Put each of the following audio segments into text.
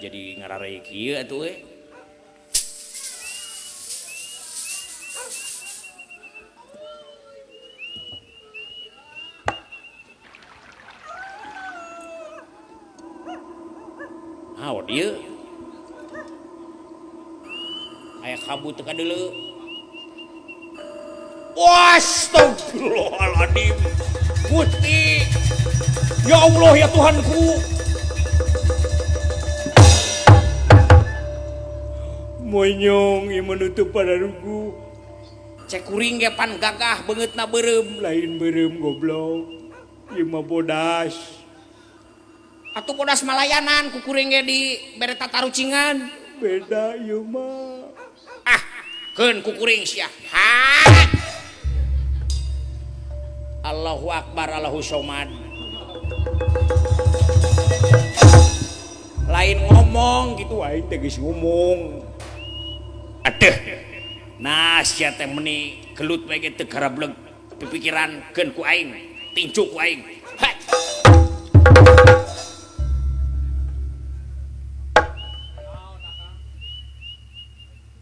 jadi ngararei kieu atuh we. Naon ieu? Aya kabut teu kadeuleu. Astagfirullahaladzim. Gusti. Ya Allah ya Tuhanku. Monyong ieu menutup pararugu. Cek kuring ge pan gagah beungeutna beureum. Lain beureum goblok. Ieu mah bodas. Atuh bodas malayanan ku kuring ge di bere tatarucingan. Beda ieu mah. Ah, keun ku kuring sia. Ha. Allahu Akbar, Allahu Somad. Lain ngomong gitu aing teh geus ngomong. Aduh. Nah, sia teh meuni gelut bae ge teu garableg pipikiran keun ku aing, tinju ku aing. Ha.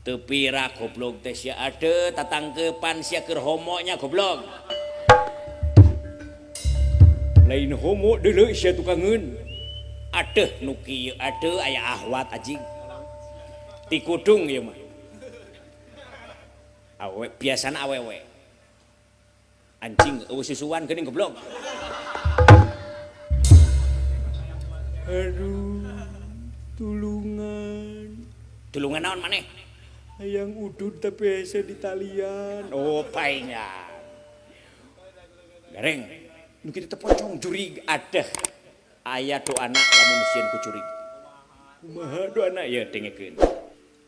Teu pira goblok teh sia aduh tatangkepan sia keur homo nya goblok. Lain homo deuleu sia tukangeun. Aduh nu kieu aduh aya ahwat anjing. Ti kudung ieu mah. Awe biasana awewe. Anjing eueuh susuan geuning goblok. Aduh, tulungan. Tulungan naon maneh? Hayang udud tapi hese di talian. Oh, paenya. Gareng. Nu kitu teh pocong jurig adeh. Aya doana lamun sieun ku jurig. Kumaha doana ya dengekeun.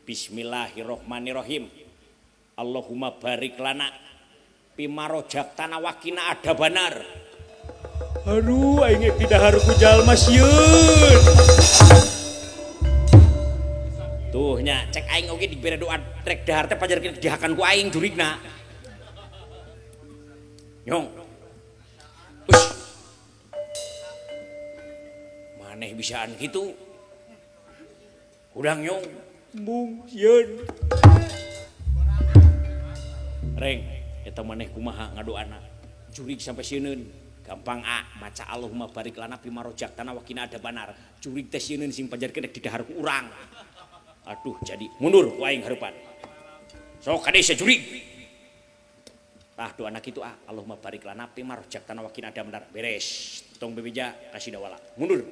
Bismillahirrahmanirrahim. Allahumma barik lana bima rojaktana wakina ada banar. Aduh aing ge didahar ku jalma sieun. Tuh nya cek aing oge dibere doa rek dahar teh pajarkeun dihakan ku aing jurigna. Nyong. Ush. Maneh bisaan kitu. Hudang nyong. Mung sieun. Reng, eta maneh kumaha ngadoana. Jurig sampai sieuneun. Gampang a maca Allahumma barik lana bima rojaktana wa qina adzabannar. Jurig teh sieuneun sing pajarkeun rek didahar ku urang. Aduh jadi mundur ku aing hareupan. Sok kade sia jurig. Tah doana kitu ah Allahumma barik lana bima rojaktana wa qina adzabannar. Beres. Tong bebeja kasih dawala. Mundur.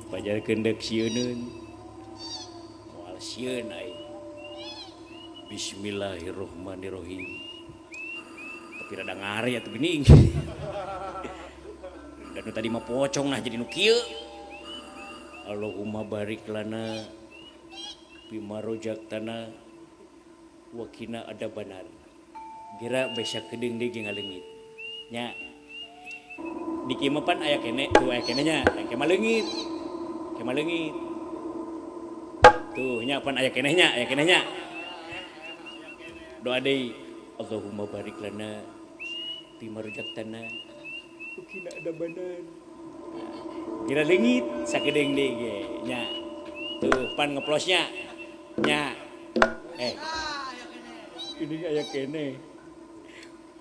Pajar kendek sieuneun. Moal sieun aing. Bismillahirrahmanirrahim. Tapi rada ngare atuh geuning. Dan nu tadi mah pocong nah jadi nu kieu. Allahumma barik lana bima rojaktana wa qina adzabannar. Geura besa kedeung deui ge ngaleungit. Nya. Di kieu mah pan aya kene, tuh aya kene nya, kemah leungit. Kemah leungit. Tuh nya pan aya keneh nya, aya keneh nya. Doa deui, Allahumma barik lana bima rojaktana wa qina adzabannar. Kira leungit sakedeung deui ge nya. Tuh pan ngeplosnya. Nya. Ini aya kene.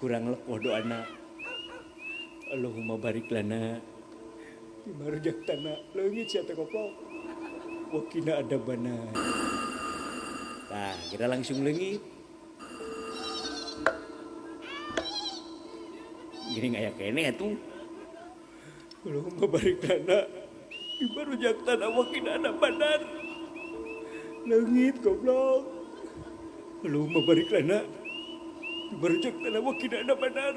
Kurang lekoh doana. Allahumma barik lana bima rojaktana leungit sia teh goblok. Wa qina adzabannar. Tah, kita langsung leungit. Gini aya kene atuh. Allahumma barik lana bima rojaktana wa qina adzabannar. Leungit goblok. Allahumma barik lana Fima razaqtana wa qina adzabannar.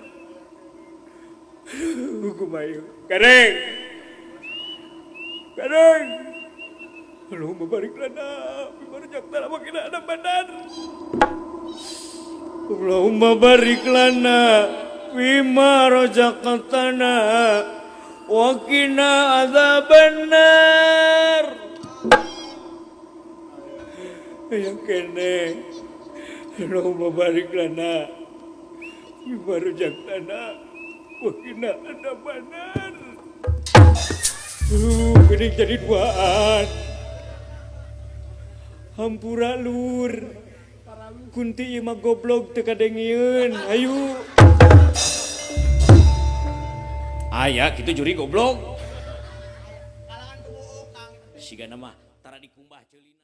Kumaha ieu? Gareng. Gareng. Allahumma barik lana fima razaqtana wa qina adzabannar. Allahumma barik lana fima razaqtana wa qina adzabannar. Yang kene Allahumma barik lana fima razaqtana wa qina adzabannar. Geuning jadi duaan. Hampura lur. Kunti ieu mah goblok teu kadengieun. Hayu. Aya kitu juri goblok. Sigana mah tara dikumbah ceulina.